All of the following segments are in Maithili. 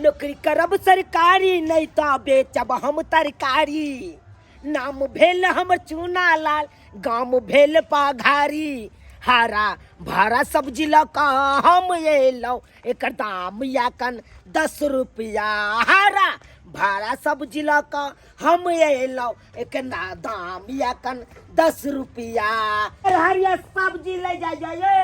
नौकरी करब सरकारी नहीं तो बेचब हम तरकारी। नाम भेल हमर चूना लाल, गाम भेल पघारी। हरा भरा सब्जी लऽ कऽ हम एलहुँ, एकर दाम या कन 10 रुपया। हरा भरा सब्जी लऽ कऽ हम एलहुँ, एकर दाम या कन 10 रुपया। हरियर सब्जी ले जा जाइए।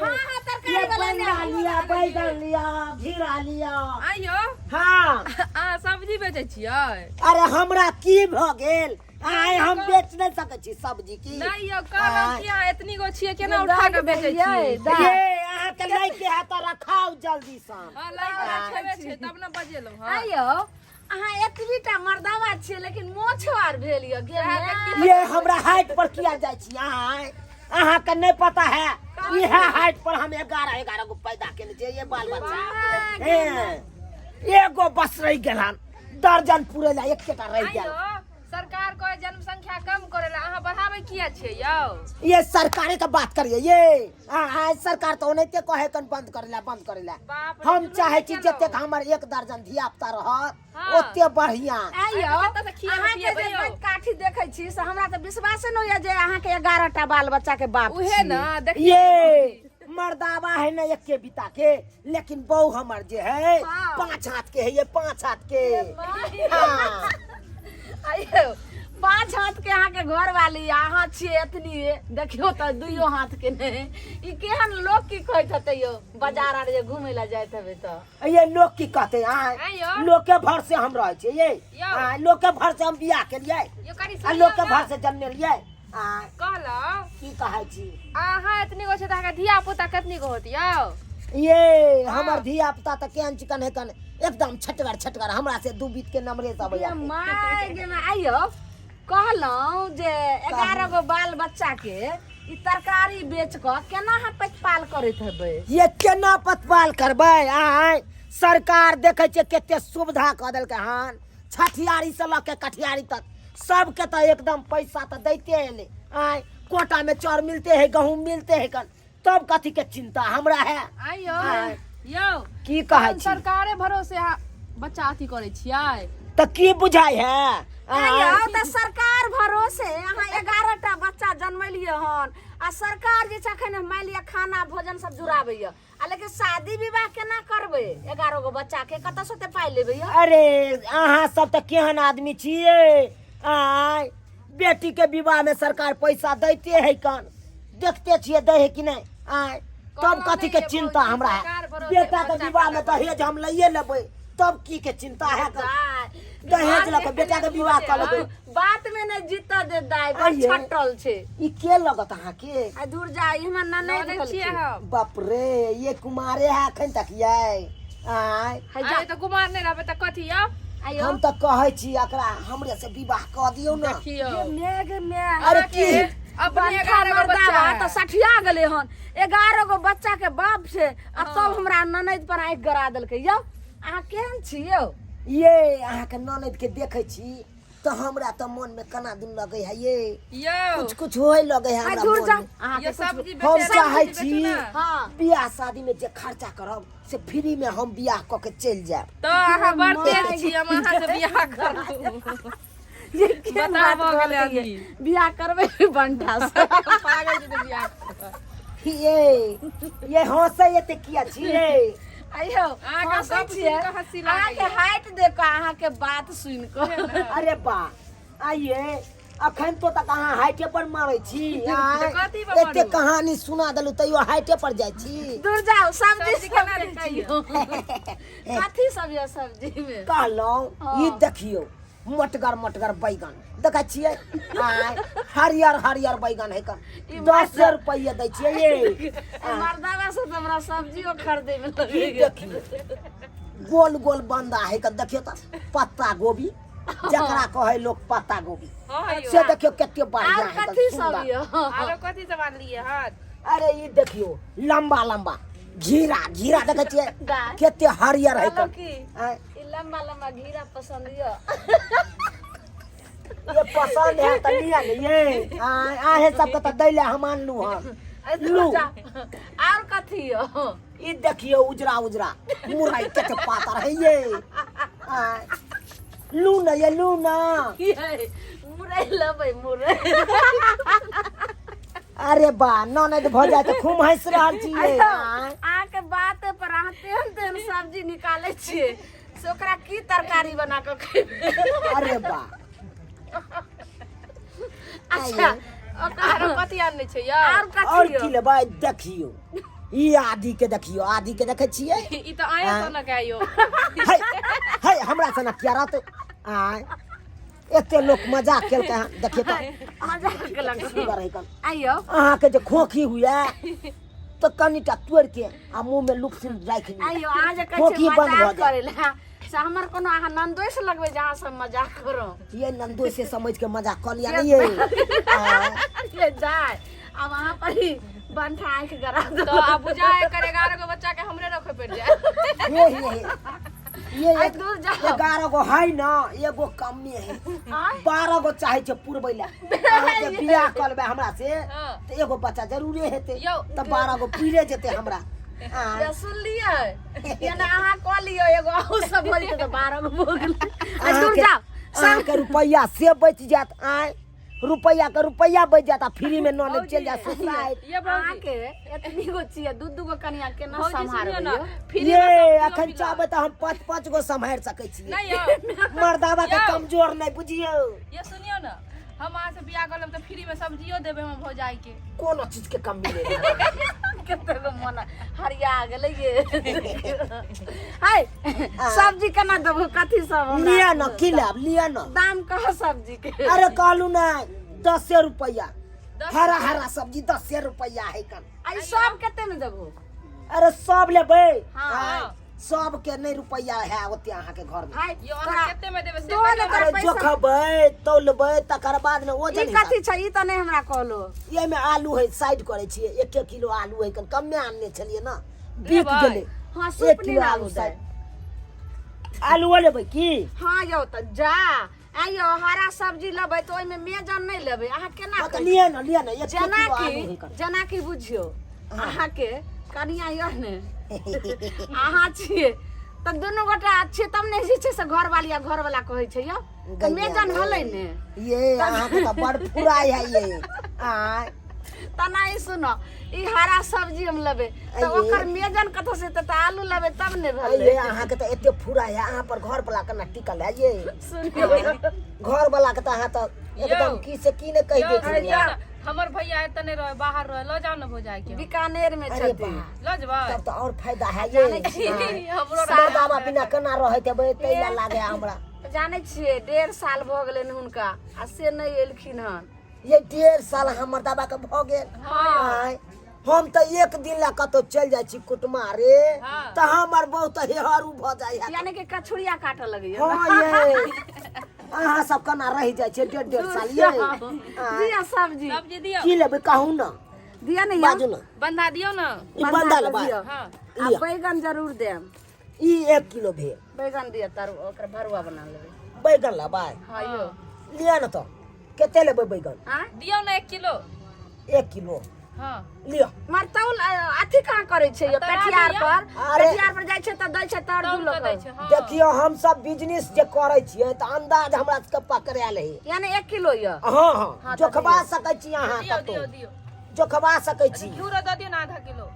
हाँ, हाँ, तरकारी ये वाला बंगा ले लिया, बैगन लिया, घिरा लिया। आइयो। हाँ। अहाँ सब्जी बेचै छियै? अरे हमरा की भऽ गेल? आइ हम बेच नहि सकै छी सब्जी की? नहि यौ, कहलहुँ कि अहाँ एतनी गो छियै, केना उठा कऽ बेचै छियै? ये अहाँके लैके है तऽ रखाउ जल्दी सँ। हँ, लै के रखेबे छै तब ने बजेलहुँ। हँ आइयो, अहाँ एतबी टा मर्दावा छियै लेकिन मोछो आर भेल यऽ गे माय। ये हमरा हाइट पर किया जाइ छी अहाँ? अहाँके नहि पता है, इएह हाइट पर हम 11 11 गो पैदा केने छियै ये बाल बच्चा। हे, एगो बस रहि गेल हन, दर्जन पूरे ला एकेटा रहि गेल। आइयो, सरकार कहे जनसंख्या कम करे ला, अहाँ बढ़ाबै किया छियै यौ? ये सरकारे के बात करिए ये। हाँ, सरकार तो ओनाहिते कहे कन बंद करे ला, बंद करे ला। बाप रे, हम जुलूम चाहे छी केलहुँ। जतेक हमर 1 दर्जन धिया पुता रहत हाँ। ओते बढ़िया। आइयो, कतऽ से खिएबै अहाँके जे पिएबै यौ? बड़ काठी देखै छी से हमरा तऽ विश्वासे नहि होइया जे अहाँके 11 टा बाल बच्चा के बाप उहे छियै। ना देखिए। ये मर्दावा है ना एके बिता के, लेकिन बहू हमर जे है हाँ। 5 हाथ के है, ये 5 हाथ के। हाँ। आइयो, 5 हाथ के अहाँके घर वाली, अहाँ छियै एतनी, देखियौ तऽ दुइयो हाथ के नहि। ई केहन लोक की कहैत हेतै यौ, बाजार आर जे घुमै लए जाइत हेबै तऽ? ये लोग की कहते? आय आइयो। लोग के भर से हम रहे छियै ये। यौ। आय, लोग के भर से हम बियाह केलियै यौ, कनी आ लोग के सुनियौ भर ने। से जन्मेलियै। आय। कहलहुँ की कहै छी? अहाँ एतनी गो छै तऽ अहाँके धिया पुता कतनी गो होत यौ? ये हमर धिया पुता तऽ केहन चिकन है कन एकदम छटगर छटगर, हमरा से 2 बीत के नमरे सब गे my गे my. आइयो, कहलहुँ जे 11 गो बाल बच्चा के ई तरकारी बेच कऽ केना अहाँ प्रतिपाल करैत हेबै? ये केना प्रतिपाल करबै? आय सरकार देखै छियै कते सुविधा कऽ देलकै हन, छठियारी से लऽ के कठियारी तक सबके तऽ एकदम पैसा तऽ दैते एलै। आय कोटा में चाउर मिलते है, गहूम मिलते है कन, तब कथी के चिंता हमरा है? आइयो। आय। यौ, की कहै छी? सरकारे भरोसे अहाँ बच्चा अथी करै छियै तऽ की बुझाइ है? आइयो, तऽ सरकार भरोसे अहाँ 11 टा बच्चा जन्मेलियै हन आ सरकार जे छै अखन मानि लिअ खाना भोजन सब जुड़ाबैया, आ लेकिन शादी विवाह केना करबै? 11 गो बच्चा के कतऽ से ओते पाइ लेबै यौ? अरे अहाँ सब तऽ केहन आदमी छियै? आय बेटी के विवाह में सरकार पैसा दैते है कन, देखते छियै दै है कि नहि? आय तब कहलहुँ कथी के नहि ये चिंता भौजी, हमरा है? सरकार भरोसे बेटा के बच्चा विवाह में पैदा दहेज हम लइए लेबै, तब की के चिंता है कन? दाइ, दहेज लऽ के बेटा के विवाह कऽ लेबै। बात में नहि जीत दे दाइ, बड़ आइये। छटल छै। ई के लगत अहाँके? आ दूर जा, ई हमर ननैद ननैद भेलखिन। छियै हम। बाप रे, ये कुमारे है अखन तक यै? आय है जा। आइ तऽ कुमार नहि रहबै तऽ कथी यौ? आइयो। हम तऽ कहै छी एकरा हमरे से विवाह कऽ दियौ ने। देखियौ। ये मेघ में अरे की अपने बंठा 11 गो बच्चा मर्दावा है। तऽ सठिया गेलै हन, 11 गो बच्चा के बाप छै आ तब हमरा ननैद पर आँखि गड़ा देलकै यौ। अहाँ केहन छी यौ? ये अहाँके ननैद के देखै छी तऽ हमरा तऽ मन में केना दुन लगै है ये। यौ। कुछ कुछ होय लगै है आ हमरा दूर मन जा। में। अहाँके ये कुछ सब्जी हम बेचै ला, चाहै सब्जी छी बेचू ने। हाँ। बियाह शादी में जे खर्चा करब से फ्री में हम बियाह कऽ के चलि जायब। तऽ अहाँ बड़ तेज छी, हम अहाँ से बियाह करू। ये केहन बता बात भऽ गेलै कहलकै ये? आदमी। बियाह करबै बंठा से? पागल छी तऽ बियाह करबै। ये हंसै एते किया छियै? आइयो, अहाँके हंसै गप छियै। सुनि कऽ हँसी लागैया। अहाँके हाइट देख कऽ, अहाँके बात सुनि कऽ। अरे बा, आइये अखन तो तक अहाँ हाइटे पर मारै छी। आँय, कथी पर एते मारू? कहानी सुना देलू तैयो हाइटे पर जाइ छी। दूर जाउ, सब्जी सब्जी सब केना के दै छियै? कहियौ कथी सब यऽ सब्जी में? कहलहुँ हाँ। ई देखियौ मोटगर मोटगर बैगन देखै छियै? आँय, हरियर हरियर बैगन है कन, ई 10 रुपैआ दै छियै ये। ई मर्दावा से तऽ हमरा सब्जियो खरीदे में ई लगैया। देखियौ गोल गोल बंदा है कन, देखियौ तऽ पत्ता गोभी जकरा कहै लोक पत्ता गोभी। हँ यौ। से देखियौ कते बढ़िया आर है कन, कथी सब सुंदर। यऽ? आरो कथी सब आनलियै हन? अरे ई देखियौ लंबा लंबा घिरा, घिरा देखै छियै दाइ। कते हरियर है कहलहुँ कन। की? आँय, ई लंबा लंबा घिरा पसंद यऽ? ये पसंद है तऽ लिअ ने ये। आँय, अहें सबके तऽ दै लए हम आनलहुँ हन। लू। आर कथी यऽ? ई देखियो उजरा उजरा मुरई कते पातर है ये। आय, लू ना ये लू ना। ये मुरई लेबै मुरई। अरे बा ननद भऽ जाय तऽ खूब हँसि रहल छियै। आय, अहाँके बात पर अहाँ तेहन तेहन सब्जी निकालै छियै से ओकरा की तरकारी बना कऽ खेबै? अरे बा। अच्छा आरो कथी आनने छै यौ? आर और कथी की लेबै? देखियौ ई आदि के, देखियौ आदि के, देखै छियै? ई तऽ आया सनक है यौ। है है, हमरा सनक किया रहतै? आय, एते लोक मजाक केलकै हन, देखियौ तऽ। मजाक केलक। सुन्दर है कन। आइयो अहाँके जे खोखी हुए तऽ कनिटा तोड़ि के आ मुँह में लुपसिल राखि लिअ। आइयो अहाँ जे कहै खोखी छियै बंद भऽ मजाक जायत। करै लए, से हमर कोनो अहाँ ननदोसि लगबै जे अहाँ सब मजाक करू? ये नंदो से समझ के मजाक कऽ लिया नहीं ये। आय, ये जाय आब अहाँ पर ही बंठा आँखि गरा दो। तऽ आब बुझा एकर 11 गो बच्चा के हमरे रखे पड़ि जाए। ये ये ये आइ दूर जाओ। 11 गो है ना, एगो कमे है। आँय? 12 गो चाहे छै पुरबै लए। अहाँके बियाह कऽ लेबै हमरा से हँ। तऽ एगो बच्चा जरूरे हेतै। यौ। तऽ 12 गो पुरे जेतै हमरा। आँय। ये सुनलियै यानी अहाँ कऽ लियौ एगो अहूँ सब भऽ जेतै तऽ 12 गो भऽ गेलै। आइ दूर अहाँके जाओ। अहाँके रुपैआ से बचि जायत। आँय, रुपैआ के रुपैआ बचि जायत आ फ्री में ननद चलि जायत ससुरारि। ये भौजी। अहाँके एतनी गो छियै, दू दू गो कनिया केना भौजी सुनियौ सम्हारबै ने यौ? फ्री ये में सब्जियो अखन मिलत। चाहबै तऽ हम 5 5 गो सम्हारि सकै छियै। नहि यौ। मर्दावा के यौ। कमजोर नहि बुझियौ। ये सुनियौ ने, हम अहाँ से बियाह कर लेब तऽ फ्री में सब्जियो देबै हम भौजाई के। कोनो चीज के कमी नहि रहत। कते गो मन हरिया गेलै ये। हाय, सब्जी केना देबो? कथी सब हमरा? लिअ न, की लेब लिअ न। दाम कह सब्जी के। अरे कहलू ने 10 रुपैआ, हरा हरा सब्जी 10 रुपैआ है कन। आ ई सब कते में देबो? अरे सब लेबै? हाँ। आँय, सबके नहि रुपैआ है ओते अहाँके घर में। हाय, यौ अहाँ कते में देबै से दो ने कहियौ। तोरा अरे पैसा। जोखबै तौलबै तकर बाद ने ई ओजन। कथी छै? ई तऽ नहि हमरा कहलो। एहिमे आलू है, साइड करै छियै। 1 1 किलो आलू है कन, कमे आनने छलियै ने, बिक लेबै? गेलै। हाँ, 1 सूप किलो नहि आलू आलू साइड। आलूओ लेबै की? हाँ यौ, तऽ जा आइयो हरा सब्जी लेबै तऽ ओहिमे मेजन नहि लेबै अहाँ केना? हाँ, तऽ कहै लिअ ने, लिअ ने, 1 जेना किलो आलू है कि कन। जेना कि बुझियौ अहाँके कनिया यऽ ने, अहाँ छियै तऽ दुनू गोटा छियै तब ने जे छै से घरवाली आ घरवाला कहै छै यौ तऽ मेजन भेलै ने। ये अहाँके तऽ बड़ फुराइ है ये। आँय, तना ई सुनो, ई हरा सब्जी हम लेबै तऽ आइये। ओकर मेजन कतऽ से एतै? तऽ आलू लेबै तब ने भेलै। ये अहाँके तऽ एते फुराइ है, अहाँ पर घर वाला केना टिकल है ये? सुनियौ। घर वाला के तऽ अहाँ तऽ एकदम यौ। की से की ने कहि यौ दै छलियै। सुनियौ ने, हमर भैया एतऽ नहि रहे, बाहर रहे, लऽ जाउ ने भौजाई के। बीकानेर में अरे छथिन। बा, लऽ जेबै? तब तऽ और फायदा है ये। जानै छियै। हमरो मर्दावा बिना केना रहैत हेबै, ताहि लए लागे हमरा। जानै छियै, 1.5 साल भऽ गेलनि हुनका आ से नहि एलखिन हन। ये 1.5 साल हमर दाबा के भऽ गेल? आँय, हम तऽ एक दिन लए कतौ चलि जाइ छी कुटमा रे हाँ। तऽ हमर बहुत हेहरू भऽ जाइ है। यानी कि कछुरिया काटऽ लगैया। हाँ, ये अहाँ सब केना रहि जाइ छियै 1.5 1.5 साल ये? आँय, दिया सब्जी। सब्जी दियौ। की लेबै कहू ने? दिया ने यौ। बाजू ने। बन्धा दियौ ने। ई बंधा लेबै? दियौ। हाँ। आ लिअ। बैगन जरूर देब। ई 1 किलो भेल। बैगन दिअ, तर ओकर भरुआ बना लेबै। बैगन लेबै? हाँ यौ। लिअ ने, तऽ कते लेबै बैगन? आँय? दियौ ने 1 किलो। 1 किलो? हाँ। लिअ। मर तौल अथी कहाँ करै छै यौ? तराजू पेठियार यौ। पर। अरे। पेठियार पर जाइ छै तऽ दै छै तर्जू तौल लऽ कऽ दै कऽ। छै, हाँ। देखियौ, हम सब बिजनेस जे करै छियै तऽ अंदाज हमरा सबके पकड़ायल है। यानी 1 किलो यऽ? हाँ हाँ। हाँ, तऽ जोखबा दियौ। सकै छी अहाँ। दियौ। कतौ दियौ दियौ। जोखबा सकै छी। घिउरो दऽ दियौ ने आधा किलो।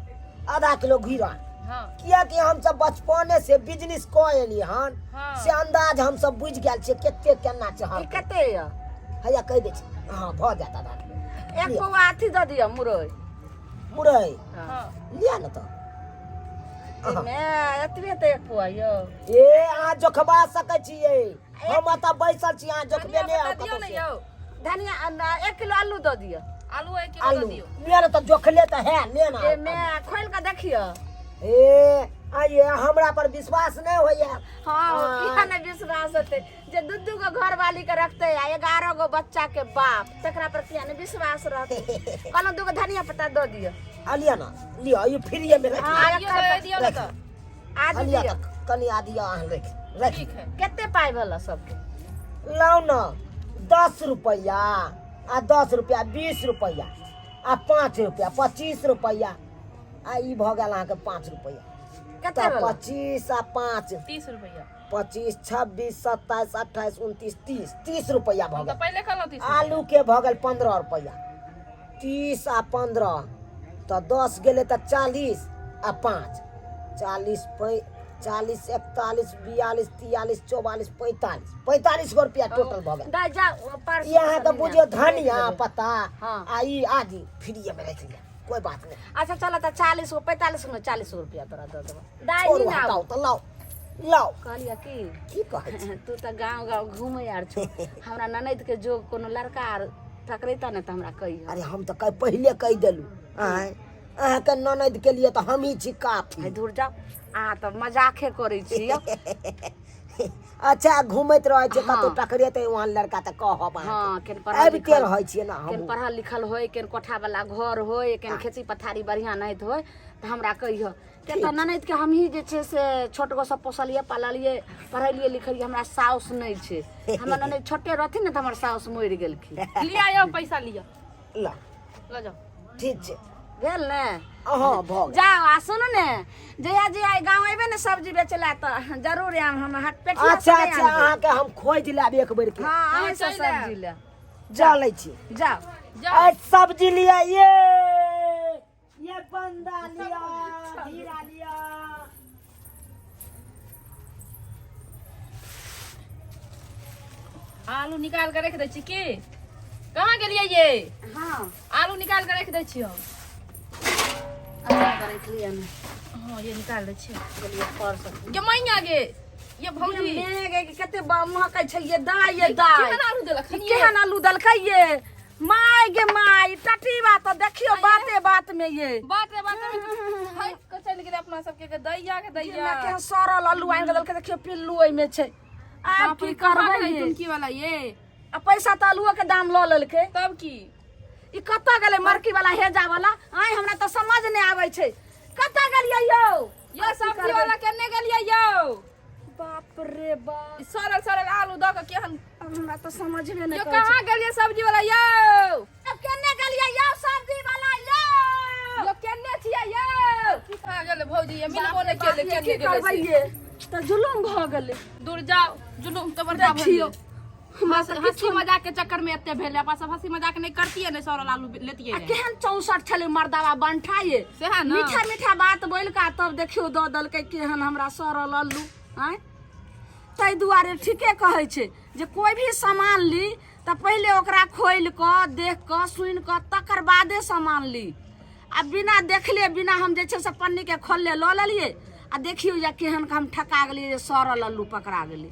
आधा किलो घिरा? हाँ। कियाकि हमसब बचपने से बिजनेस कऽ एलियै हन। हाँ। से अंदाज हमसब बुझि गेल छियै कते केना छै। ई हर कते यऽ? हैया कहि दै छी, हाँ, भऽ जायत आधा किलो। 1 लिअ। पौआ अथी दऽ दिअ मुरई। मुरई? हाँ। लिअ ने तऽ। एहिमे एतबे तऽ 1 पौआ यौ। ए अहाँ जोखबा सकै छियै, हम एतऽ बैसल छी, अहाँ जोखबे धनिया नहि पत्ता आउ दियौ कतौ ने से। यौ। धनिया 1 किलो आलू दऽ दिअ। आलू 1 किलो दऽ आलू दियौ। लिअ ने तऽ, जोखले तऽ है, ले ने। एहिमे खोलि कऽ देखियौ। ए आइए हमरा पर विश्वास नहि होइए? हाँ, किया नहि विश्वास हेतै? जे दू दू गो घरवाली के रखतै आ 11 गो बच्चा के बाप, तकरा पर किया नहि विश्वास रहतै? कहलहुँ दू गो धनिया पत्ता दऽ दिअ। आ लिअ ने, लिअ, ई फ्रीए मे राखि। हाँ, आदियो दऽ दियौ ने तऽ। आदि लिअ। दिअ। तऽ कनि आदि अहाँ राखि राखि। ठीक है। कते पाइ भेल सबके? लाउ ने, 10 रुपैआ आ 10 रुपैआ 20 रुपैआ आ 5 रुपैआ 25 रुपैआ आ ई भऽ गेल अहाँके 5 रुपैआ। कते तऽ भेल? 25 आ 5 30 रुपैआ। 25 26 27 28 29 30 30 रुपैआ भऽ हम तऽ गेल। पहिले कहलहुँ 30। आलू के भऽ गेल 15 रुपैआ। 30 आ 15 तऽ 10 गेलै तऽ 40 आ 5 40 40 41 42 43 44 45 45 गो रुपया टोटल भऽ गेल। दाइ जाउ परसू ई अहाँके से बुझियौ लेने धनिया आयब। पत्ता हाँ। आ ई आदि फ्रीए मे राखि लिअ, कोइ बात नहि। अच्छा चल तऽ 40 गो 45 गो 40 गो रुपया तोरा दऽ देबौ। दाइ छोड़ू नी ना हटाउ तऽ लाउ लाउ। कहलियै की की कहै छी? तू तऽ गाँव गाँव घूमै आर छौ, हमरा ननैद के जो कोनो लड़का आर टकरेता ने तऽ हमरा कहिह। अरे हम तऽ कह पहिले कहि देलहुँ, आँय अहाँके ननैद के लिए तऽ हमही छी काफी। है दूर जाउ, अहाँ तऽ मजाके करै छी यौ। अच्छा घूमैत रहै छियै कतौ हाँ। टकरेतै वहाँ लड़का तऽ कहब अहाँके। हाँ, केन पढ़ल आबिते लिखल रहै छियै ने केन हमहूँ। पढ़ल लिखल होय, केन कोठा वाला घर होय, केन खेती पथारी बढ़िआँ नाहित होय तऽ हमरा कहिह। किया तऽ ननैद के हमही जे छै से छोट गो सब पोसलियै पाललियै पढ़ेलियै लिखेलियै, हमरा साउस नहि छै। हमर ननैद छोटे रहथिन ने तऽ हमर साउस मरि गेलखिन। लिअ यौ पैसा लिअ। ल लऽ जाउ। ठीक छै। भेल ने? हँ भऽ गेल। जाउ आ सुनू ने, जहिया जहिया एहि गाँव अयबै ने सब्जी बेचै लए तऽ जरूर आयब, हम हाट पेटिया अच्छा से नहि अच्छा आनबै। अहाँके हम खोजि लेब एक बेर के। हाँ, अहीं से चलि आयब। सब्जी ले चलै छी। जाउ। जाउ। आ सब्जी लिअ, ये बंदा लिअ, हीरा लिअ। आलू निकाल के रख दै छी की? कहाँ गेलियै ये? हाँ। आलू निकाल के रख दै छी हम। अच्छा के रख लिअ ने। हाँ ये निकाल दै छी। गेलियै पर्स। ये मैया गे, ये भौजी। ये गे कते महकै छै ये दाइ, ये दाइ। केहन आलू देलक? ई केहन आलू देलकै ये? My गे my, टटीबा तऽ देखियौ बाते बात में ये। बाते बाते में हटि कऽ चलि गेलै अपना सबके के दैया के दैया। केना केहन सड़ल आलू आनि कऽ देलकै, देखियौ पिल्लू ओहिमे छै। आब की करबै ये? टुनकी वाला ये। आ पैसा तऽ आलुओ के दाम लऽ लेलकै। तब की? ई कतऽ गेलै मरकी वाला हेजा वाला? आइ हमरा तऽ समझ नहि आबै छै कतऽ गेलियै यौ? यौ सब्जी वाला केने गेलियै यौ? बाप रे बाप, ई सड़ल सड़ल आलू दऽ कऽ केहन, अब हमरा तऽ समझमे नहि यौ करै छै। कहाँ गेलियै सब्जी वाला यौ? अब केने गेलियै यौ सब्जी वाला यौ? यौ केने छियै यौ? कहाँ गेलै भौजी? ये मिलबो नहि केलै, बाप रे, केने की गेलै करबै से? ये तऽ जुलुम भऽ गेलै। दूर जाओ, जुलुम तऽ बड़का भऽ देखियौ गेलै। हंसी मजाक के चक्कर में एते भेलै। अपना सब हंसी मजाक नहि करतियै ने सड़ल आलू लेतियै आ ने। केहन 64 छलै मर्दावा बंठा ये। सएह ने। मीठा मीठा बात बोलि कऽ तब देखियौ दऽ देलकै केहन हमरा सड़ल आलू। आँय ताहि दुआरे ठीके कहै छै जे कोइ भी सामान ली तऽ पहिले ओकरा खोलि कऽ देख कऽ सुनि कऽ तकर बादे सामान ली। आ बिना देखले बिना हम जे छै से पन्नीके खोलले लऽ लेलियै आ देखियौ जे केहन हम ठका गेलियै जे सड़ल आलू पकड़ा गेलै।